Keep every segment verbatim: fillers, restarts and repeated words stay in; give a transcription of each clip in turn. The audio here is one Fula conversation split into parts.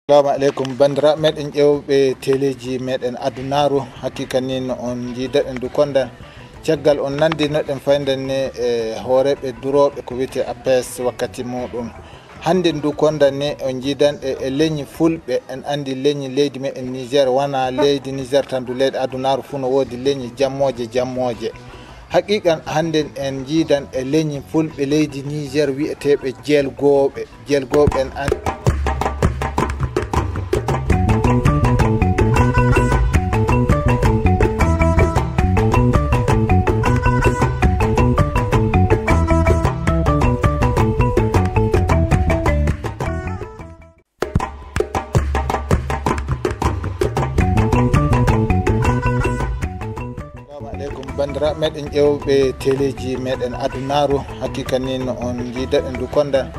Assalamu aleykum, banndiraaɓe meɗen ƴeewɓe teleeji meɗen adunaaru. Haqiiqa ni no on njiidaɗen du kondan. Caggal on nanndi noɗen faynden ni e hooreeɓe durooɓe ko wiyetee A P S wakkati muuɗum. Hannden du kondan ni on njiidanɗe e leñi fulɓe, en anndi leñi leydi meɗen Niger, wanaa leydi Niger tan du, leyɗe adunaaru fuu no woodi leñi jammooje jammooje. Haqiiqan hannden en njiidan e leñi fulɓe leydi Niger wiyeteeɓe jelgooɓe. Jelgooɓe en an. Assalamu aleykum, banndiraaɓe meɗen ƴeewɓe teleeji meɗen adunaaru. Haqiiqa ni no on njiidaɗen du kondan.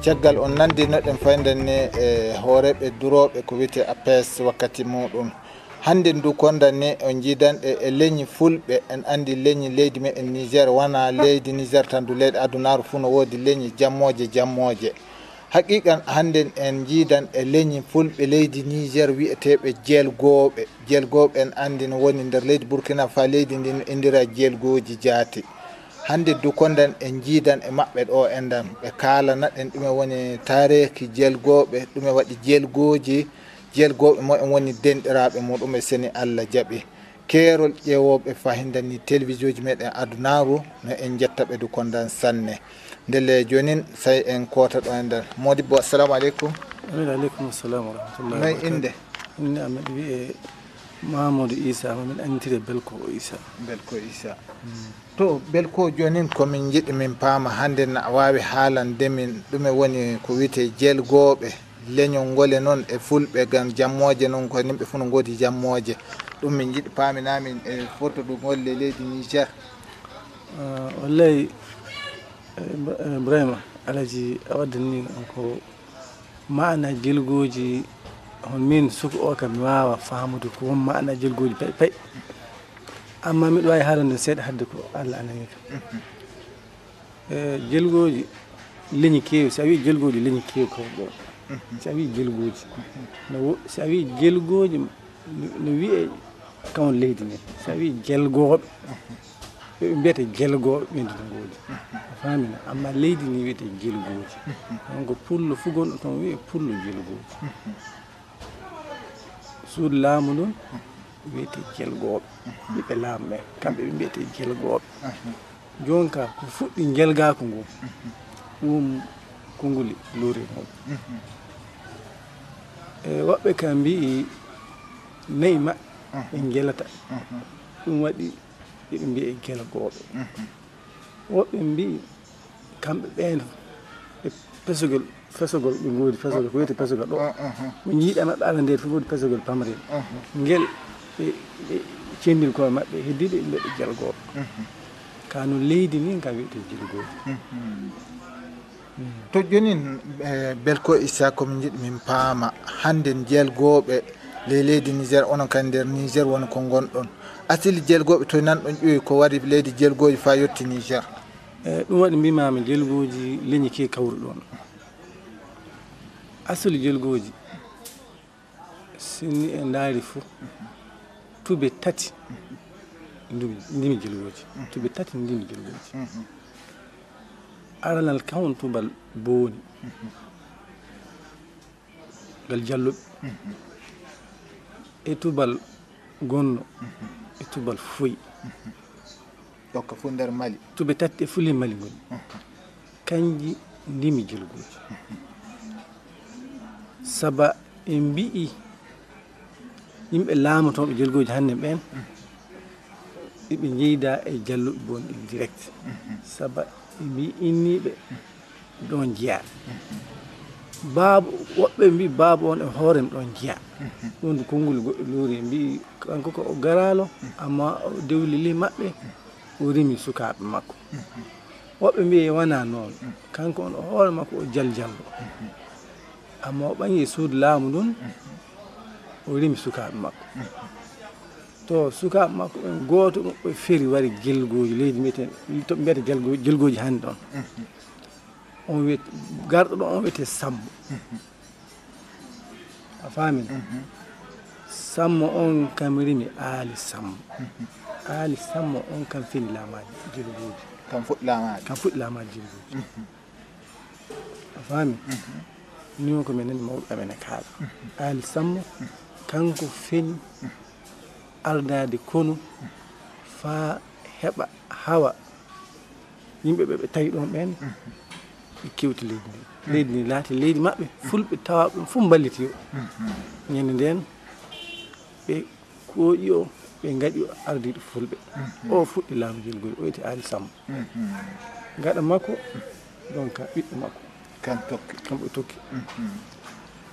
Caggal on nanndi noɗen faynden ni e hooreeɓe durooɓe ko wiyetee A P S wakkati muuɗum. Hannden du kondan ni on njiidanɗe e leñi fulɓe, en anndi leñi leydi meɗen Niger, wanaa leydi Niger tan du, leyɗe adunaaru fuu no woodi leñi jammooje jammooje. Haqiiqan hannden en njiidan e leñi fulɓe leydi Niger wiyeteeɓe jelgooɓe. Jelgooɓe en anndi no woni nder leydi Burkina faa leydi ndin no inndiraa jelgooji jaati. Hannde du kondan en njiidan e maɓɓe ɗo endan. Ɓe kaalana ɗen ɗume woni taariki jelgooɓe, ɗume waɗi jelgooji, jelgooɓe mo en woni denɗiraaɓe muuɗum e seni Allah jaɓi. Keerol ƴeewooɓe fahinda ni telewisiyoji meɗen adunaaru no en njetta ɓe du kondan sanne. Ndelle joonin say en koota ɗo endan. Modibbo, assalamu aleykum. Amin aleykum assalam wa rahmatullahi wa barakatuh. Noy innde? Innde am miɗo wiyee Mamadou Issa, ma miɗo annditee Belko Issa. Belko Issa. To Belko, joonin ko min njiɗi min paama hannde, na a waawi haalande min ɗume woni ko wiyetee jelgooɓe, leñol ngole noon e fulɓe, ngam jammooje noon ko yimɓe fof no ngoodi jammooje. Ɗum min njiɗi paaminaa min e fotodugol e leydi Niger. Ah, wallay, eh, Ibra-, eh, Ibrahima, Alaji, a waddani on ko maana jelgooji, hon min suka o kam mi waawa faamude ko won maana jelgooji pay pay. Amma miɗo waawi haalande seeɗa hadde ko Allah anani kam. Eh, jelgooji leñi keewi, si a wii jelgooji leñi keewi ko ɗo. Si a wii jelgooji, no wo-, si a wii jelgooji, no, no wiyee kawon leydi men. Si a wii jelgooɓe, ɓe mbiyata jelgooɓe ɓen no ngoodi. A faamina? Amma leydi ni wiyetee jelgooji. Donc pullo fuu gonɗo toon wiyee pullo jelgooji. Suudu laamu ndun wiyetee jelgooɓe. Ɓiɓɓe laamu ɓen, kamɓe ɓe mbiyetee jelgooɓe. Jooni ka ko fuɗɗi jelgaaku ngun, ɗum konnguli luuri mum. E woɓɓe ka mbi'i na'i maɓɓe ɓe jelata. Ɗum waɗi eɓe mbi'ee jelgooɓe. Woɓɓe mbi'i kamɓe ɓeen e pesogol, fesogol ɓe ngoodi, fesogol, ko wiyetee pesogol ɗo. Mo jiiɗa maɓɓe ala ndeer fof ngoodi pesogol pamrel. Ngel ɓe, ɓe cendiri koye maɓɓe, heddiiɓe ɓe mbiya ɓe jelgooɓe. Ka no leydi ni ka wiyetee jelgooɓe. To joonin, eh, Belko Issa, ko min njiɗi min paama, hannden jelgooɓe ley leydi Niger, onon kadi nder Niger woni ko ngonɗon. Asili jelgooɓe toy nanɗon ƴuwi ko wari leydi jelgooji faa yotti Niger? Eh, ɗum waɗi mbimaami jelgooji leñi ke kawri ɗoon. Asili jelgooji, sinni e ndaari fof, tube tati ndumi, ndimi jelgooji. Tube tati ndimi jelgooji. Aranal kam on tubal booni. Ngal jalluɓe. E tubal gonno. E tubal foy. Ɗokka fof nder Mali. Tube tati ɗe fof ley Mali ngoni. Kanji ndimi jelgooji. Saba ɓe mbi'i yimɓe laamotooɓe jelgooji hannde ɓeen, eɓe njeyda e jalluɓe bonɗi direct. Saba ɓe mbi'i inniiɓe ɗoon jeyaa. Baaba, woɓɓe mbi'i baaba on e hoore mum ɗoon jeyaa. Ɗum ko konngol goɗɗo luuri, mbi'i kanko ko o garaalo, amma o dewli ley maɓɓe, o rimi sukaaɓe makko. Woɓɓe mbi'i wanaa noon, kanko on o hoore makko o jaljallo. Amma o ɓaŋi e suudu laamu ndun, o rimi sukaaɓe makko. To sukaaɓe makko ɓen, gooto ɗum ɓe feri wari jelgooji leydi mbiyeten, to ɓe mbiyata jelgo-, jelgooji hannde ɗon. On wiyet-, garɗo ɗon on wiyetee Sambo. A faami? Sammo on kam rimi Aali Sammo. Aali Sammo on kam fini laamaaji jelgooji. Kam fuɗɗi laamaaji. Kam fuɗɗi laamaaji jelgooji. A faami? Ni won ko min nani mawɓe amen e kaala. Aali Sammo, kanko feni ardaade konu faa heɓa hawa yimɓe ɓe ɓe tawi ɗon ɓeen, ɓe kewti leydi ndi. Leydi ndi laati leydi maɓɓe, fulɓe tawaaɓe ɗum fof mballiti o. Ñande ndeen, ɓe kooƴi o, ɓe ngaɗi o ardiiɗo fulɓe. O fuɗɗi laamu jelgooji, o wiyetee Aali Sammo. Gaɗa makko, donc, ɓiɗɗo makko. Kan tokki. Kam ɓe tokki.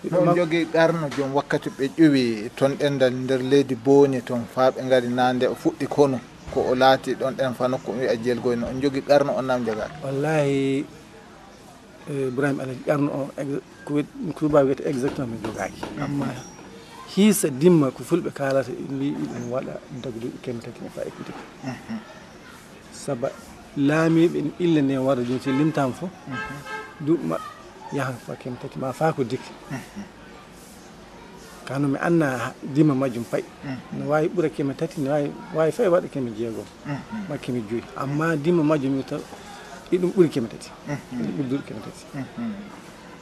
Ɓiɗɗo No makko. Jogii ɓerno joom wakkati ɓe ƴuwi toon ɗendal nder leydi Booni toon, faa ɓe ngari naa nde o fuɗɗi konu, ko o laati ɗon ɗen faa nokku wi'a jelgooji. No on jogii ɓerno on naam jogaaki? Wallaahi, eh, Ibrahima Alaji, ɓerno o, ex-, ko wiyet-, ko tubaab wiyata exactement mi jogaaki. Amma hiisa dimma ko fulɓe kaalata, ɓe mbii ɗum waɗa daga duuɓi keme tati ne faa ekkude. Saba laamiiɓe illa nde warde jooni, si limtaama fof, duuɓi maɓɓe yahan faa keme tati, maa faa ko dikki. Kano mi annaa dimma majjum pay. No waawi ɓura keme tati, no waawi, waawi fay waɗa keme jeegom, maa keme joyi. Amma dimma majjum mi taw, iɗum ɓuri keme tati. Iɗum ɓuri duuɓi keme tati.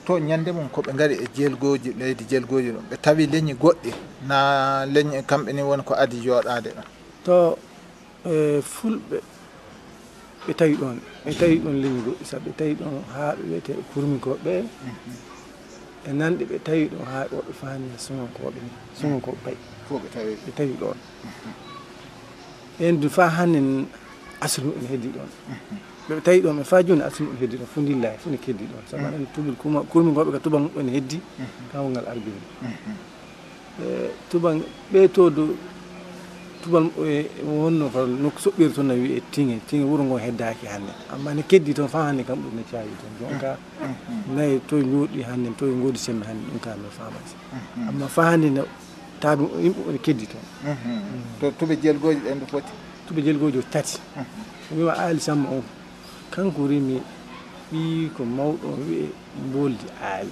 To ñande mum ko ɓe ngari e jelgooji, leydi jelgooji ɗum, ɓe tawi leñi goɗɗi, naa leñi kamɓe ni woni ko adii jooɗaade ɗon? To, eh, fulɓe, ɓe tawi ɗon, ɓe tawi ɗon leñi goɗɗi, sabu ɓe tawi ɗon haa ɓe wiyetee kurminkooɓe, e nanɗe ɓe tawi ɗon haa woɓɓe faani e soŋonkooɓe ni, soŋonkooɓe pay. Fof ɓe tawi. Ɓe tawi ɗon. Ɓeen du faa hannde n-, asli muɓɓen heddii ɗon. Ɓe tawi ɗon, ɓe faa jooni asli muɓɓen heddii ɗon, fof ndillaahi, fof ne keddii ɗon. Sabu aɗa anndi tubel kuma-, kurminkooɓe ka tubal muɓɓen heddii, kawgal Arbiiɓe. E, tuban-, ɓe to do, tubal, e, wonno fa nokku soɓɓiire toon na wiyee Tiŋe. Tiŋe wuro ngo heddaaki hannde. Amma ne keddii toon faa hannde kam ɗum ne caawi toon. Jonka, nayi to njooɗi hannde, to ngoodi semme hannde, ɗum ka mi faamaaki. Amma faa hannde ne taabi yimɓe ene keddii toon. To tube jelgooji ɗen ɗo foti? Tube jelgooji o tati. Ko wiima Aali Samma on, kanko rimi ɓiyiiko mawɗo on wiyee Mboldi Aali.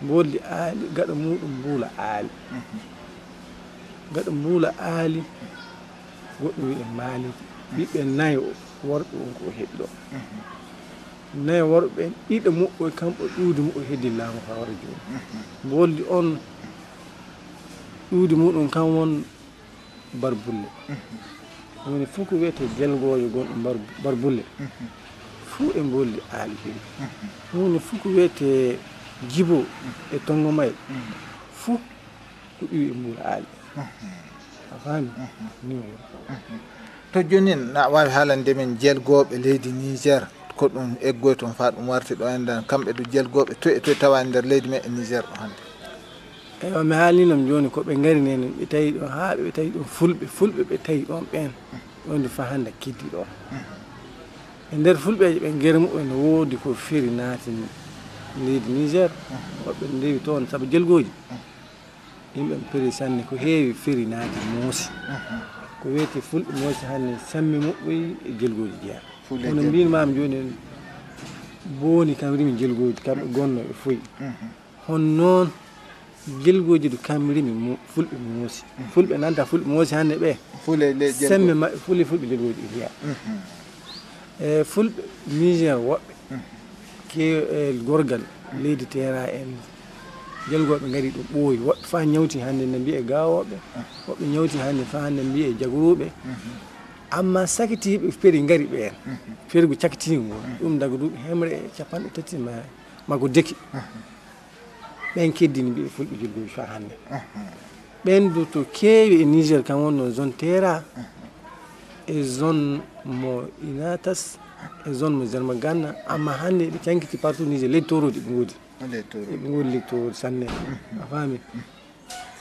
Mboldi Aali, gaɗa muuɗum Mbuula Aali. Gaɗa Mbuula Aali, goɗɗo wiyee Maaliki. Ɓiɓɓe nayo worɓe won ko o heɓi ɗo. Nayo worɓe ɓen, ɗiɗo muɓɓoy, kamɓe ɗuuɗi muɓɓoy heddii laamu faa wara jooni. Mboldi on, ɗuuɗi muɗum kan won Barbulle. Woni fof ko wiyetee jelgoojo gonɗo Mbar-, Barbulle. Fuu e Mboldi Aali ɓuri. Woni fof ko wiyetee Jibo e Tonngo Mayel. Fuu ko iwi e Mbuula Aali. A faami? Ni o woni. To jooni, na waawi haalande min jelgooɓe leydi Niger, ko ɗum eggoy toon faa ɗum warti ɗo enɗan, kamɓe du jelgooɓe toye e toye tawaani nder leydi men e Niger ɗo hannde? Eywa, mi haalii non jooni ko ɓe ngari nene, ɓe tawi ɗon haa ɓe tawi ɗon fulɓe, fulɓe ɓe tawi ɗon ɓeen, ɗon du faa hannde keddii ɗon. E nder fulɓeeɓe ɓe ngari muɓɓen no woodi ko feri naati leydi Niger, woɓɓe ndewi toon sabu jelgooji. Yimɓe ɓe peri sanne, ko heewi feri naati moosi. Ko wiyetee fulɓe moosi hannde, samme muɓɓoy e jelgooji jeyaa. Fulɓe Hono jelgooji. Mbin maam jooni en, Booni kam rimi jelgooji, kamɓe gonno e foy. Hono noon, jelgooji du kam rimi mo-, fulɓe moosi. Fulɓe nanta fulɓe moosi hannde ɓe. Fule le jelgo- Semme maɓɓe, fule fulɓe jelgooji ɓe njiyaa. E fulɓe Niger woɓɓe, ke, e gorgal, leydi Teera en, jelgooɓe ngari ɗo ɓooyi. Woɓɓe faa ñawti hannde ne mbiyee gaawooɓe, woɓɓe ñawti hannde faa hannde mbiyee jagoruuɓe. Amma sakitiiɓe feri ngari ɓeen, ferigu cakitiigu ngu, ɗum daga duuɓi hemre e capanɗe tati ma, ma ko deki. Ɓeen keddini mbiɗo fulɓe julɓe faa hannde. Ɓeen du to keewi e Niger kam wonno zone Teera, e zone mo Inatas, e zone mo Zermagana, amma hannde eɓe cankiti partout Niger, leydi toorodi eɓe ngoodi. Leydi toorodi. Eɓe ngoodi leydi toorodi sanne. A faami?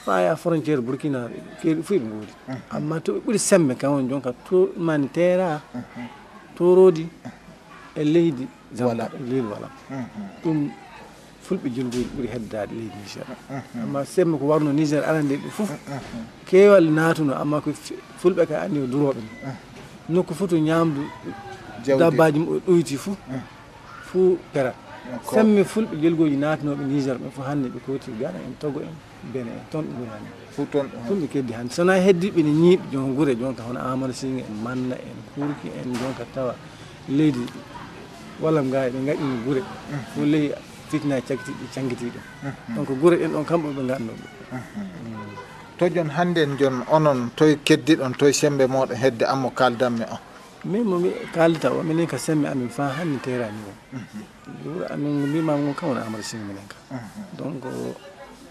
Faa e frontière Burkina, keewi fof eɓe ngoodi. Amma to ɓe ɓuri semme kam woni jonka to mani Teera, toorodi, e leydi Zamba, Wala. Leydi Wala. Ɗum fulɓe julɓe ɓuri heddaade leydi Niger. Amma semme ko warno Niger arande ɓe fof, keewal naatuno, amma ko fi-, fulɓe ka anndi o durooɓe ni. Nokku fof to ñaamdu Jawdi. Dabbaaji muɓɓe ɗoyti fof, fof pera. Semme fulɓe jelgooji naatunooɓe Niger ɓe fof hannde ɓe kooti Gana en, Togo en, Benin en, toon ɓe ngoni hannde. Fof toon. Toon ɓe keddi hannde. So wonaa heddiiɓe ne ñiiɓi jon gure, jonta hono Amadou Singh en, Manna en, Kurki en, jonta tawa leydi Walam ga eɓe ngaɗini gure. Fof ley fitina cakkitiiɗi, cankitiiɗi. Donc gure ɗen ɗon kamɓe ɓe ngannduɗo. To jon hannden jon onon toy keddiɗon, toy semmbe mooɗon hedde ammo kaaldanmi on? Min mo mi kaaldata o, minen ka semmbe amin faa hannde teeraani o. Wuro amin ngo mbiimaa ngo kam woni Amadou Singh minen ka. Donc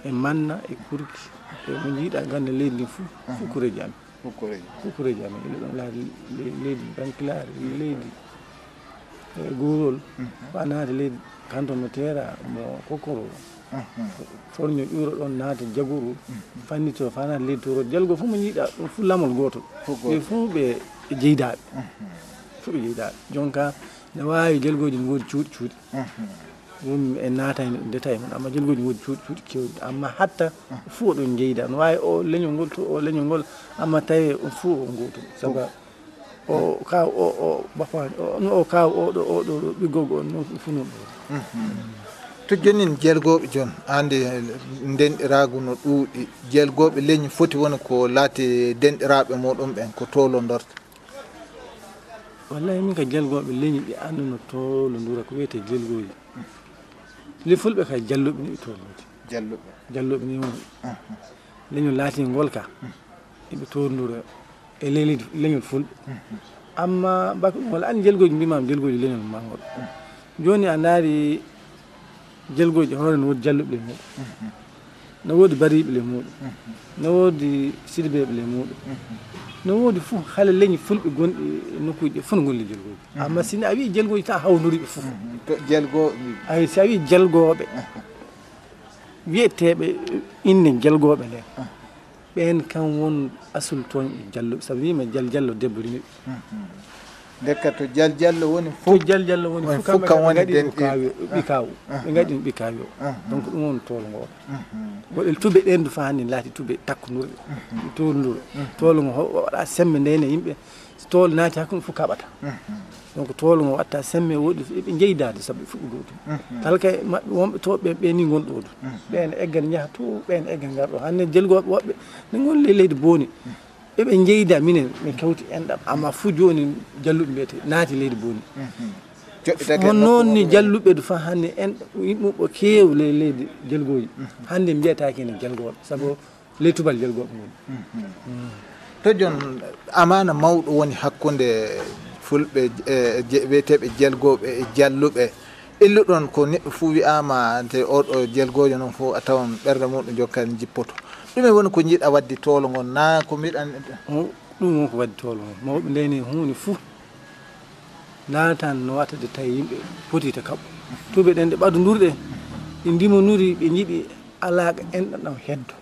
e Manna, e Kurki, e mo njiiɗaa gannde leydi ndin fof, fof kureeji amin. Fof kureeji. Fof kureeji amin. Ene ɗon laati le-, leydi Bankilaari, leydi, e Gowrol, faa naati leydi Kanton mo Teera, mo Kokoro, Forño Ƴuuro ɗon naati Jaguru, fannito faa naati leydi Tooro. Jelgo fof mo njiiɗaa ɗum fof lamol gootol. Fof gooto. Ɓe fof ɓe jeydaaɓe. Fof ɓe jeydaaɓe. Jonka ne waawi jelgooji ne ngoodi cuuɗi cuuɗi. Ɗum en naatay ndetay mon, amma jelgooji ngoodi cuuɗi cuuɗi keewɗi. Amma hatta fof oɗon njeyda. No waawi o leñol ngol to o leñol ngol, amma tawi on fof o gootum. Sabu o kaaw o, o bappa o, no o kaaw o ɗo, o ɗo, ɗo ɓiggol on, non fof non ɗo. To jonin jelgooɓe jon, ande ndenɗiraagu no ɗuuɗi. Jelgooɓe leñi foti woni ko laati denɗiraaɓe muɗum ɓen, ko tolondorta. Wallahi min ka jelgooɓe leñi ɗi annduno tolondura ko wiyetee jelgooji. Li fulɓe kay jalluɓe ni ɓe tolondurta. Jalluɓe. Jalluɓe ni woni. Leñol laatingol ka. Eɓe tolondura e leydi, leñol fulɓe. Amma bako wala an jelgooji mbiimaama jelgooji leñol mangol. Jooni a ndaari jelgooji hoore no woodi jalluɓe le muɗum. No woodi bariiɓe le muɗum. No woodi sidibeeɓe le muɗum. No woodi fof hale leñi fulɓe gonɗi e nokkuuji ɗi fof no ngoni le jelgooji. Amma si a wii jelgooji ta hawndoriiɓe fof. To jelgo. Ay, si a wii jelgooɓe, wiyeteeɓe innde jelgooɓe le. Ɓeen kam won asul toon e jalluɓe, sabu wiima jal jallo debbo rimi ɓe. Ndekka to jal jallo woni fof. To jal jallo woni fof, kam woni ɓe ngaɗi ɗum ɓikaawo. Ɓe ngaɗi ɗum ɓikaawo. Donc ɗum woni toolo ngoo. Woɗɗe tube ɗeen du faa hannde laati tube takkunduɗe. Toolnduro. Toolo ngo waɗa semmbe ndeyna yimɓe. So toolo naati hakkunde fof kaɓata. Donc toolo ngo watta semme woɗɗi eɓe njeydaade sabu e fuɗɗude ɗum. Kala kay maɓɓe wonɓe to ɓe, ɓe ni ngon ɗo ɗum. Ɓeen eggan njaha to, ɓeen eggan ngar ɗo. Hannde jelgooɓe woɓɓe ne ngon le-, leydi booni. Eɓe njeyda minen, min kawti enɗam, amma fu jooni jalluɓe mbiyete naati leydi booni. Joɗɗitake e nokku noon ni jalluɓe du fa hannde en yimɓe keew le-, leydi jelgooji. Hannde mbiyetaake ne jelgooɓe, sabu ley tubal jelgooɓe ngoni. To jooni, amaana mawɗo woni hakkunde fulɓe, e, je-, wiyeteeɓe jelgooɓe e jalluɓe. Illuɗon ko neɗɗo fuu wi'aama, te oɗo jelgoojo noon fof a tawan ɓernde muɗum jokkan jippoto. Ɗume woni ko njiɗa wadde toolo ngon, naa ko mbiɗan? O, ɗum woni ko wadde toolo ngon. Mawɓe ndeyni huunde fof. Naatan no watta de tawi yimɓe poti to kaɓɓo. Tube ɗen ɗe ɓadondurɗe, ɗe ndimonuri, ɓe njiɗi alaaqa enɗam ɗam heddo.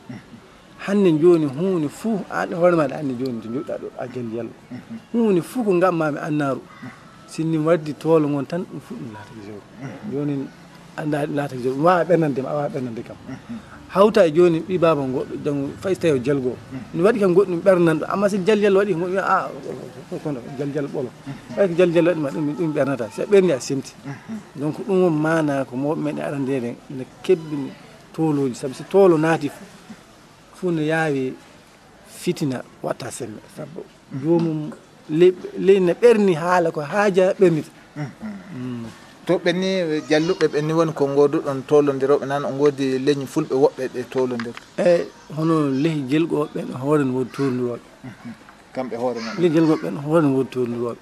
Hannde jooni huunde fof, an e hoore maaɗa hannde jooni to njoɗɗaa ɗo, a jal jallo. Huunde fof ko ngammami annaaru. Sinni waddi toolo ngon tan, ɗum fof ɗum laata jawdi. Jooni annda laata jawdi. Ɗum waawa ɓernande ma, a waawa ɓernande kam. Hawta e jooni ɓii baaba goɗɗo, janngo fay so tawi o jalgo. Mi waɗi kam goɗɗum ɓernanɗo, amma si jal jallo waɗi ko goɗɗum, a, kono jal jallo ɓolo. Ɓay ko jal jallo waɗi ma, ɗum, ɗum ɓernata. Si a ɓerni a semti. Donc ɗum won maana ko mawɓe men e arandeere ene kebbini toolooji, sabu si toolo naati fof, fof no yaawi fitina watta semme. Sabu joomum le-, ley ne ɓerni haala ko haaja ɓernita. To ɓenni jalluɓe ɓenni woni ko ngoduɗon tolondirooɓe nan, o ngodi leñi fulɓe woɓɓe ɓe tolondir. E hono lehi jelgooɓe ɓen hoore no woodi tolondirooɓe. Kamɓe hoore mum. Lehi jelgooɓe ɓen hoore no woodi tolondirooɓe.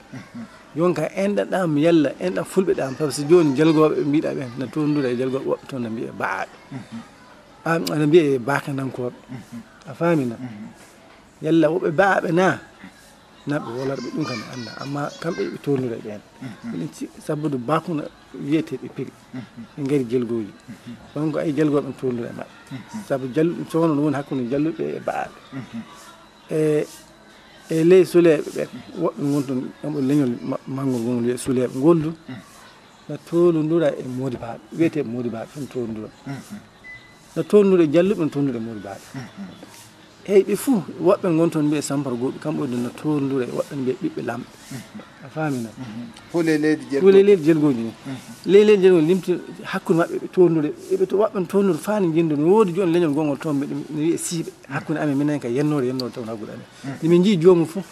Jonka enɗa ɗam yalla enɗa fulɓe ɗam, par ce que jooni jelgooɓe ɓe mbiɗa ɓen na tolondira e jelgooɓe woɓɓe toon na mbiya baaɓe. An, ana mbiyee baakanankooɓe. A faami na? Yalla woɓɓe baaɓe naa? Naa ɓe wolarɓe, ɗum kam mi anndaa. Amma kamɓe ɓe tolnira e ɓeen. Minen ci-, sabude baakuna wiyetee ɓe piri. Ɓe ngari jelgooji. Donc ay jelgooɓe ɓe tolnira e maɓɓe. Sabu jal-, soono no woni hakkunde jalluɓe e baaɓe. E, e ley suleeɓe ɓen, woɓɓe ngon toon, ɗon ɗo leñol ma-, manngol ngol wiyee suleeɓe. Ngol du, na tolondira e moodibaaɓe, wiyetee moodibaaɓe, ɗum tolondira. Na tolondira e jalluɓe, na tolondira e moodibaaɓe. Eyi, ɓe fuu, woɓɓe ngon toon mbiya Sampara Gooɓi, kamɓe woni no toorndura e woɓɓe mbiya ɓiɓɓe lamɓe. A faami na? Fof ley leydi jelgo. Fof ley leydi jelgooji ni. Ley leydi jelgooji limti hakkunde maɓɓe, ɓe toorndura, eɓe to woɓɓe no toorndura faa ne njenndoo. No woodi jooni leñol gongol toon, mbiɗa, ne wiya Siiɓe. Hakkunde amen, minen ka yennoore, yennoore taw hakkunde amen. Nde min njii joomum fof,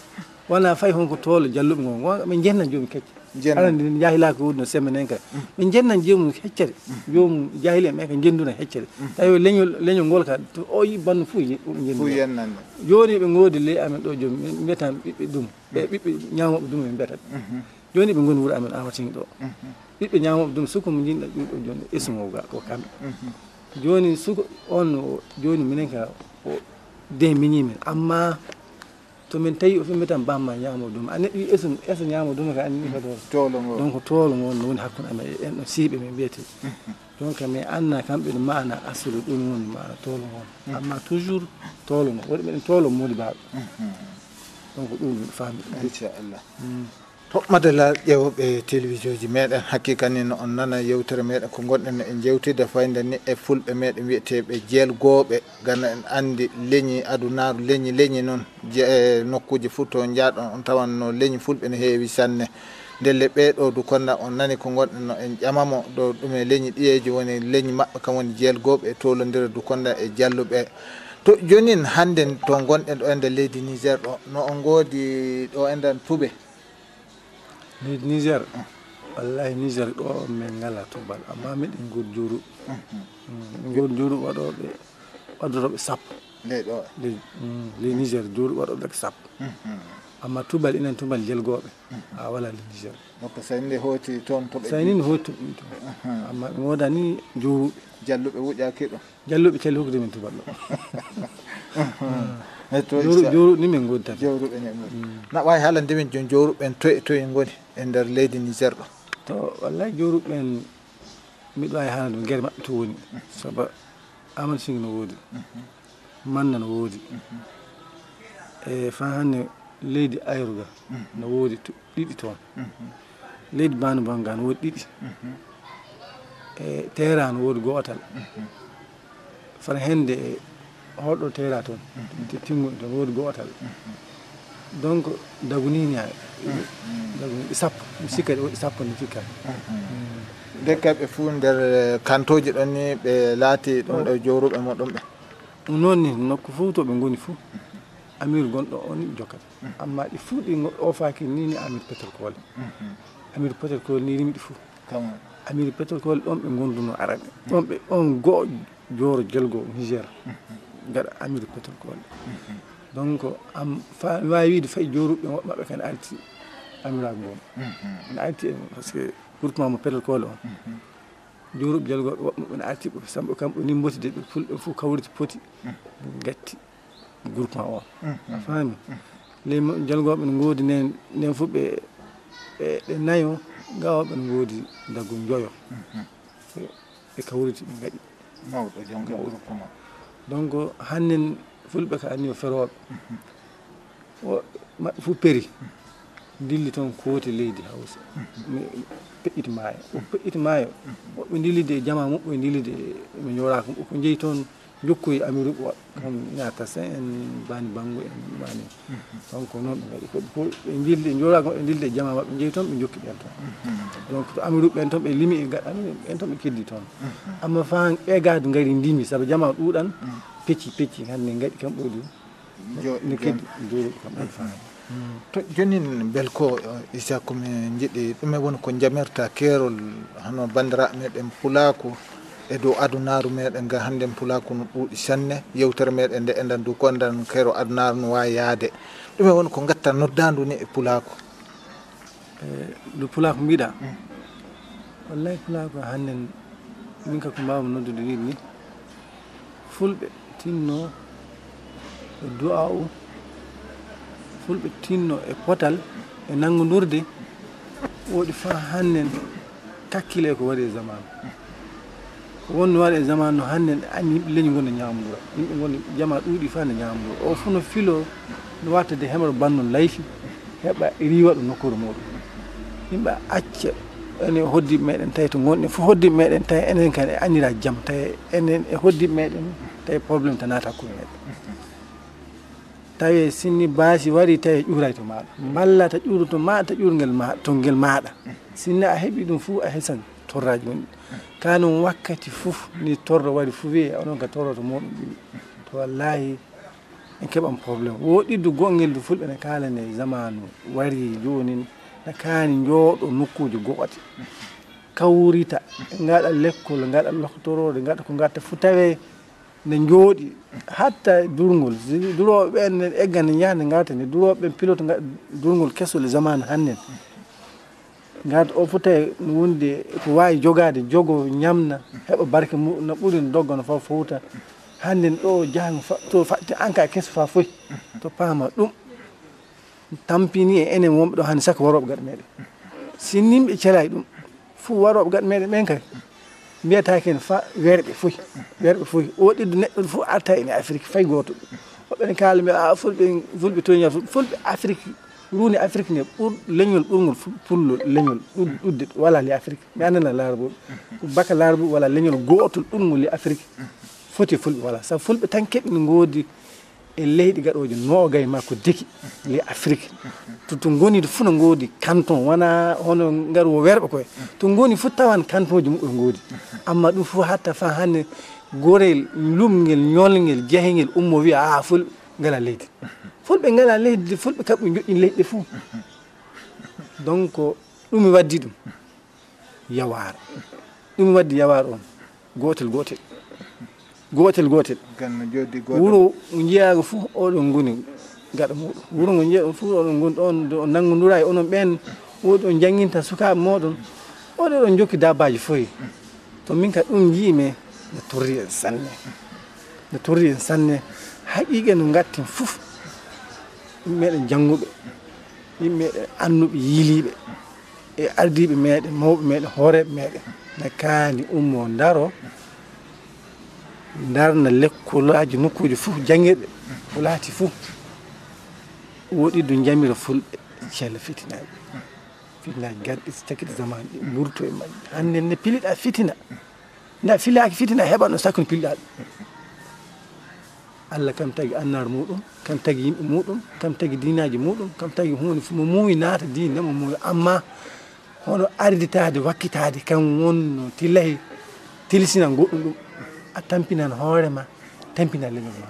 wonaa fay honko toolo jalluɓe ngol, wonaa ɓe njenna joomum kecce. Njenna. Aɗa anndi, jaahilaaku woodi no sembe nen kay. Ɓe njenna joomum heccere. Joomum jaahili en ɓen ka njennduna heccere. Tawi leñol, leñol ngol ka, to o yi bannu fof ye-, ɗum njennduna. Fof yennande. Jooni ɓe ngoodi ley amen ɗo jooni, min mbiyata ɓiɓɓe dum. Ɓe ɓiɓɓe ñaamooɓe dum min mbiyata. Jooni ɓe ngoni wuro amen Awatin ɗo. Ɓiɓɓe ñaamooɓe dum, soko mo njiɗɗa ɗum ɗo jooni, esu mo ga, ko kamɓe. Jooni soko on o, jooni minen ka o de miñi min. Amma to min tawi o fimbi tan bamma ñaamo dum. A neɗɗo yi esu, esu ñaamo dum ka anndi ko ɗo. Toolo ngo. Donc toolo ngo no woni hakkunde amen e en ɗo Siiɓe min mbiyete. Donc mi anna kamɓe no maana asulu ɗum woni maana toolo ngo. Amma toujours toolo ngo. Woni ɓen toolo modi baaɓe. Donc ɗum ɗum faami. Inchallah. To madala ƴeewɓe télévision ji meɗen, haqiqa ni no on nana yewtere meɗen ko gonɗen no en jewtide fayda ni e fulɓe meɗen wiyeteɓe jeelgooɓe. Gana en anndi leñi adunaaru, leñi, leñi noon, je-, e nokkuuji fof to njaaɗon, on tawanno leñi fulɓe ne heewi sanne. Ndelle ɓee ɗo Dukonda, on nani ko ngonɗen no en ƴamamo ɗo, ɗume leñi ɗiyeeji woni leñi maɓɓe, kam woni jeelgooɓe e tolondira Dukonda e jalluɓe. To joonin hannden to ngonɗen ɗo e nder leydi Niger ɗo, no on ngoodi ɗo e nder Tube? Leydi Niger, wallahi Niger ɗo min ngala tubal, amma miɗen ngoodi jooruɓe. Mm, min ngoodi jooruɓe waɗooɓe, waɗorooɓe sappo. Ley ɗo? Ley, mm, ley Niger jooruɓe waɗooɓe sappo. Amma tubal, enen tubal jelgooɓe, a wala ley Niger. Donc, so inde hooti toon to ɓe Sayni ne hooti ɗum toon. Amma ɓe ngoodani jooruɓe. Jalluɓe wuƴaaki ɗo? Jalluɓe calli hokkude min tubal ɗo. E to Jooru-, jooruɓe ni min ngoodi tan. Jooruɓe ni min. Na waawi haalande min jooni jooruɓe ɓen toye, toye ngoni e nder leydi Niger ɗo? To, wallahi jooruɓe ɓen, miɗo waawi haalande min gere maɓɓe to woni. Saba Amadou Singh no woodi. Manna no woodi. E faa hannde leydi Ayruga no woodi to-, ɗiɗi toon. Leydi Bani Banga no woodi ɗiɗi. E Teera no woodi gootal. Fara hende e holɗo Teera toon. Te tingo toon woodi gootal. Donc, Daguni ni hay. Daguni ɗi sappo. Mi sikka ɗi woodi sappo ni sikka. Nde kaɓe fuu nder, eh, kantooji ɗon ni ɓe laati ɗum ɗo jooruɓe mo ɗum ɓe. Ɗum noon ni, nokku fof to ɓe ngoni fof, Amir gonɗo on ni ɓe jokkata. Amma ɗi fof ɗi ngo-, oofaaki ni, ni Amir Petrocole. Amir Petrocole ni rimi ɗi fof. Amir Petrocole ɗon ɓe ngonduno arani. Ɗon ɓe, on go'o jooro jelgo Niger. Gaɗa Amir Petrocole. Donc, am, fa-, mi waawi wiide fay jooruɓe woɓɓe maɓɓe kan arti Amiragu ngon. Ene arti en, parce que groupement mo Petrocole on. Jooruɓe jalgooɓe woɓɓe maɓɓe ne arti ɓe, samɓe kamɓe ni mboti de ɓe fulɓe fof kawriti poti. Gatti groupement o. A faami? Les mo-, jalgooɓe ne ngoodi nen, nen fof ɓe, ɓe, ɓe nayo, gawooɓe ne ngoodi daggu njoyo. Ɓe, ɓe kawriti ɓe ngaɗi. Mawɗo, jonka groupement. Donc, hannden fulɓe ka anniyo ferooɓe. O, maɓɓe fof peri. Ndilli toon kooti leydi Hawsa. Mi peƴƴiti maayo. O peƴƴiti maayo. Woɓɓe ndillide e jamaa muɓɓe, ndillide e ɓe njoraaka muɓɓe. Ko njeyi toon, njokkoyi Amiruɓe woɓɓe. Kam ina Tasin en, Bani Bango en, Mani. Donc, noon ɓe ngaɗi. Ko, ko ɓe njildi, njoraaka muɓɓe, ndilde e jamaa maɓɓe, njeyi toon, ɓe njokki ɓeen toon. Donc, to Amiruɓe ɓeen toon, ɓe limi e gaɗa, ɓeen toon ɓe keddi toon. Amma faa ɓe gaadi ngari ndimi, sabu jamaa ɗuuɗan, pecci, pecci, hannde ngaɗi kam ɗo ɗum. Jo-, ne keddi jooruɓe kam ɗon faami. To joonin bel ko, eh, Issa, ko mi njiɗi, ɗume woni ko njamirta keerol hono banndiraaɓe meɗen Pulaaku e dow adunaaru meɗen nga hannden Pulaaku no ɗuuɗi sanne, yewtere meɗen nde enɗan du ko enɗan keerol adunaaru no waawi yaade. Ɗume woni ko ngatta noddaandu ni e Pulaaku? Eh, ndu Pulaaku mbiɗa? Wallahi Pulaaku hannden min ka ko mbaawmi noddude wiide ni, fulɓe tinno e du'aa'u, fulɓe tinno e potal, e nanngondurde, woodi faa hannden kakkile ko waɗi e zamaanu. Ko wonno waɗi e zamaanu no hannden, anndi yimɓe leñol ngol no ñaamdura. Yimɓe ngol, jamaa ɗuuɗi faa no ñaamdura. O fof no filoo, no warta de heɓa ɗo banndum layfi, heɓa riiwa ɗo nokkuure muuɗum. Yimɓe acca ene hoddiiɓe meɗen, tawi to ngonɗen fof hoddiiɓe meɗen, tawi enen kan e annira jam, tawi enen e hoddiiɓe meɗen, tawi problème tan naata hakkunde meɗen. Tawi sinni baasi wari, tawi ƴuuray to maaɗa. Mballa ta ƴuuru to maaɗa, ta ƴuurngel ma, to ngel maaɗa. Sinni a heɓi ɗum fuu, a hesan torraaji woni. Ka non wakkati fuu, ni torro wari fuu wi'e, onon ka torro to mooɗon ƴuuri. To wallaahi, en keɓan problème. Woɗɗiddu goɗngel du fulɓe ne kaalane zamaanu wari jooni, na kaani njooɗo nokkuuji go'ati. Kawrita, ngaɗa lekkol, ngaɗa loktoroode, ngaɗa ko ngatta fuu tawe ne njooɗi hatta durngol. Si durooɓe ɓen ne egga ne njaha ne ngata ne, durooɓe ɓen pilote ngaɗa durngol kesol e zamaanu hannden. Ngata o foti wonde ko waawi jogaade, jogo, ñamna, heɓa barke muɗum, na ɓuri no dogga no fa fowta. Hannden ɗo jahango fa-, to faɗte an ka keso fa foy. To paama ɗum. Tampini e enen wonɓe ɗo hannde saka warooɓe gaɗa meɗen. Si nimɓe celaay ɗum, fuu warooɓe gaɗa meɗen ɓen kay. Mbiyata ken fa werɓe foy. Werɓe foy. O ɗiɗo neɗɗo fof arta ene Afrik, fay gooto. Woɓɓe ne kaala mbiya, "A, fulɓe, fulɓe toña, ful-, fulɓe Afrik, ruuni Afrik ne, ɓur-, leñol ɓurngol fu-, pullo, leñol ɗud-, ɗudde, wala le Afrik." Mi annana laarbuɓe. Baka laarbuɓe wala leñol gootol ɓurngol le Afrik. Foti fulɓe wala. Sabu fulɓe tan keɓi no ngoodi e leyɗi gaɗooji noogay ma ko deki le Afrik. To, to ngoni fof no ngoodi canton, wona hono ngar wo werɓe koye. To ngoni fof tawan cantonji muɓɓe ngoodi. Amma ɗum fof hatta fa hannde gorel, lumngel, ñolngel, jahingel ummo wiya, "A, fulɓe ngala leydi." Fulɓe ngala leydi, fulɓe kamɓe joɗɗini leyɗe fof. Donc, ɗum mi waddi ɗum. Yawaar. Ɗum waddi yawaar on. Gootel, gootel. Gootel, gootel. Gan no jooɗi gootel. Wuro ngo njiyaa fof oɗon ngoni gaɗa muɗum. Wuro ngo njiyaa fof oɗon ngoni ɗon, ɗo nanngondura e onon ɓen, oɗon jannginta sukaaɓe mooɗon, oɗon ɗon jokki dabbaaji foy. To min ka ɗum njii mi, no torri en sanne. No torri en sanne. Haqiiqa no ngatten fof. Yimɓe meɗen jannguɓe, yimɓe meɗen annuɓe, yiiliiɓe. E ardiiɓe meɗen, mawɓe meɗen, hooreeɓe meɗen, na kaani ummo ndaro, ndarna lekkolaaji nokkuuji fof janngirɗe, ko laati fof. Woɗi du njamira fulɓe, cella fitinaaji. Fitinaaji garɗi, so cakkiti zaman ɗi mburto e majji. Hannde ne piliɗa fitina. Nda filaaki fitina heɓa no sakko no piliɗa ɗum. Allah kam tagi annaar muɗum, kam tagi yimɓe muɗum, kam tagi diinaaji muɗum, kam tagi huunde fof mo muuyi naata diine mo muuyi. Amma hono arditaade, wakkitaade, kam wonno tilahi, tilsina goɗɗum ɗum. A tampinan hoore ma, tampinan leñol ma.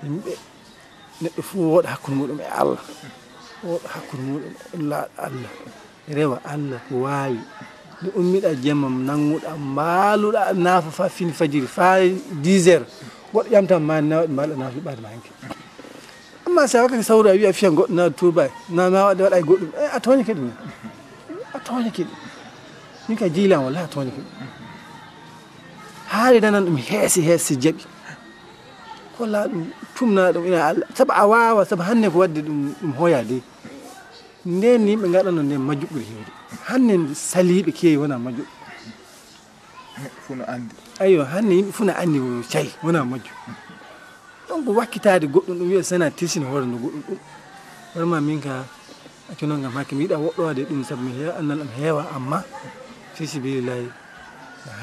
Yimɓe, neɗɗo fof wooɗa hakkunde muɗum e Allah. Wooɗa hakkunde muɗum e la-, Allah. Rewa Allah ko waawi. Nde ummiɗa jemma, nannguɗa, mbaaluɗa, naafa fa fini fajiri, fa dix heures. Goɗɗo ƴamtan ma, nawa, mbaɗa naafa ɓaade ma hanki. Amma sa wakkati sawru a wiya fiyan goɗɗo na tuuba, na ma waɗa, waɗa e goɗɗum. Eh, a tooñake ɗum. A tooñake ɗum. Min ka jiilan wala a tooñake ɗum. Haali nanan ɗum heesi heesi jaɓi. Kolla ɗum, tumna ɗum ina Allah. Sabu a waawa, sabu hannde ko waɗde ɗum, ɗum hoya de. Nden yimɓe ngaɗano nden majjuɓe ɓuri heewde. Hannde saliiɓe keewi wona majjuɓe. Neɗɗo fof no anndi. Ayyo, hannde yimɓe fof no anndi o cay, wona majju. Donc, wakkitaade goɗɗum ɗum wiya sana tilsini hoore no goɗɗum ɗum. Vraiment, min ka, accu noon kam hakke, mi yiɗa woɗɗowaade e ɗum sabu mi heewa, annal am heewa, amma, fi sabilillahi,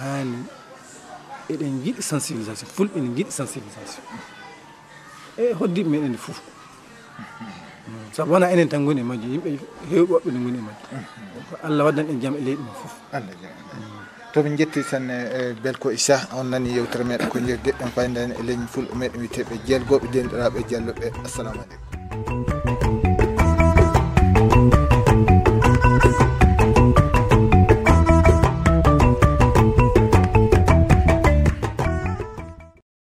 haani, eɗen njiɗi sensibilisation, fulɓe ne njiɗi sensibilisation. E hoddiiɓe meɗen fof. Sabu wona enen tan ngoni e majji, yimɓe heewɓe woɓɓe ne ngoni e majji. Ko Allah waddan en jam e leydi men fof. Allah jam. To min njetti sanne, eh, Belko Issa, on nani yewtere meɗen ko jeeɗi deɗɗen fayda en e leñol fulɓe meɗen wiyeteeɓe Jeelgooɓe, denɗiraaɓe Jalloɓe. Assalamu aleykum.